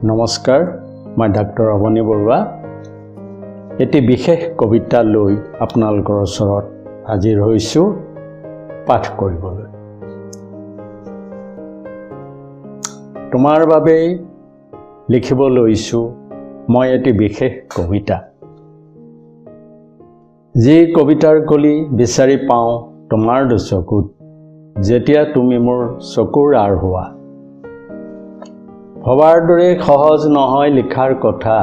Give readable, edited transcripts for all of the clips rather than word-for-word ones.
নমস্কাৰ, মই ডাক্তৰ অৱনী বৰুৱা। এটি বিশেষ কবিতা লৈ আপোনালোকৰ ওচৰত হাজিৰ হৈছোঁ পাঠ কৰিবলৈ। তোমাৰ বাবেই লিখিব লৈছোঁ মই এটি বিশেষ কবিতা, যি কবিতাৰ কলি বিচাৰি পাওঁ তোমাৰ দুচকুত যেতিয়া তুমি মোৰ চকুৰ আঁৰ হোৱা। ভবাৰ দৰে সহজ নহয় লিখাৰ কথা,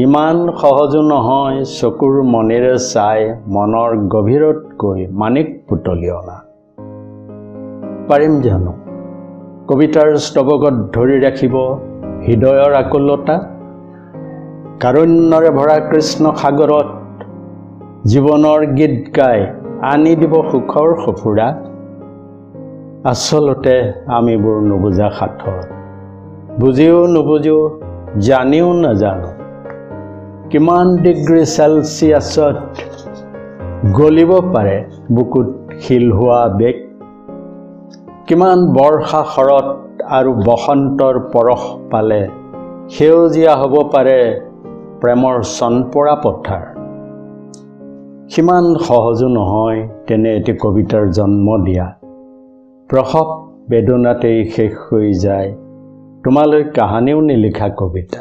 ইমান সহজো নহয় চকুৰ মনেৰে চাই মনৰ গভীৰত গৈ মানিক পুতলি অনা। পাৰিম জানো কবিতাৰ স্তৱকত ধৰি ৰাখিব হৃদয়ৰ আকুলতা? কাৰুণ্যৰে ভৰা কৃষ্ণ সাগৰত জীৱনৰ গীত গাই আনি দিব সুখৰ সঁফুৰা। আচলতে আমিবোৰ নুবুজা সাঁথৰ, বুজিও নুবুজো, জানিও নাজানো কিমান ডিগ্ৰী চেলছিয়াছত গলিব পাৰে বুকুত শিল হোৱা বেগ, কিমান বৰ্ষা শৰৎ আৰু বসন্তৰ পৰশ পালে সেউজীয়া হ'ব পাৰে প্ৰেমৰ চনপৰা পথাৰ। সিমান সহজো নহয় তেনে এটি কবিতাৰ জন্ম দিয়া। প্ৰসৱ বেদনাতেই শেষ হৈ যায় তোমালৈ কাহানিও নিলিখা কবিতা।